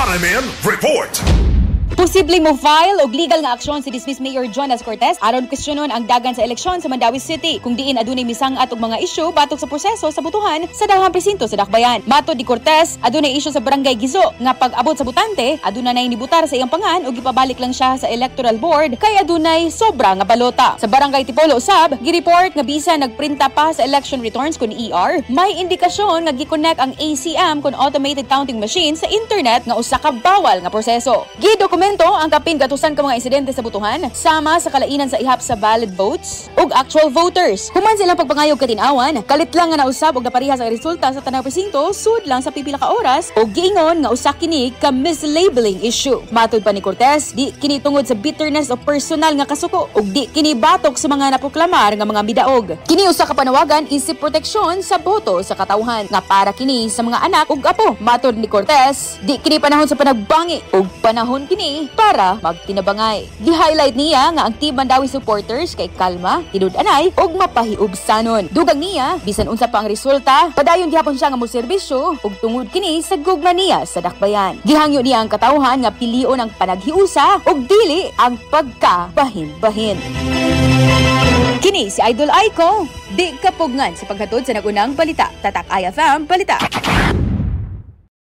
RMN Report. Posibleng mo file og legal nga aksyon si dismiss Mayor Jonas Cortes aron kwestiyonon ang dagan sa eleksyon sa Mandaue City kung diin adunay misangat og mga isyu batok sa proseso sa botohan sa daghang presinto sa Dakbayan. Matod ni Cortes, adunay isyu sa Barangay Gizo nga pag-abot sa botante, aduna nay nibutar sa iyang pangan ug gipabalik lang siya sa electoral board kay adunay sobra nga balota. Sa Barangay Tipolo usab, gi-report nga bisan nagprinta pa sa election returns kon ER, may indikasyon nga gi-connect ang ACM kon automated counting machine sa internet nga usa ka bawal nga proseso. Gidokumento ang kapin gatusan ka mga insidente sa botohan sama sa kalainan sa ihap sa valid votes ug actual voters. Human silang pagpangayog katin-awan, kalit lang nga nausab og naparehas ang resulta sa tanang presinto sud lang sa pipila ka oras ug giingon nga usa kini ka mislabeling issue. Matod pa ni Cortes, di kini tungod sa bitterness o personal nga kasuko ug di kini batok sa mga naproklamar nga mga midaog. Kini usa ka panawagan isip proteksyon sa boto sa katawhan nga para kini sa mga anak ug apo. Matod ni Cortes, di kini panahon sa panagbangi ug panahon kini para magtinabangay. Gi-highlight niya nga ang Team Mandaue supporters kay kalma, tinud-anay ug mapahiubsanon. Dugang niya, bisan unsa pa ang resulta, padayon gihapon siya nga moserbisyo ug tungod kini sa gugma niya sa Dakbayan. Gihangyo niya ang katawhan nga pilion ang panaghiusa ug dili ang pagkabahin-bahin. Kini si Idol Aiko, di kapugngan sa paghatod sa nagunang balita. Tatak IFM Balita.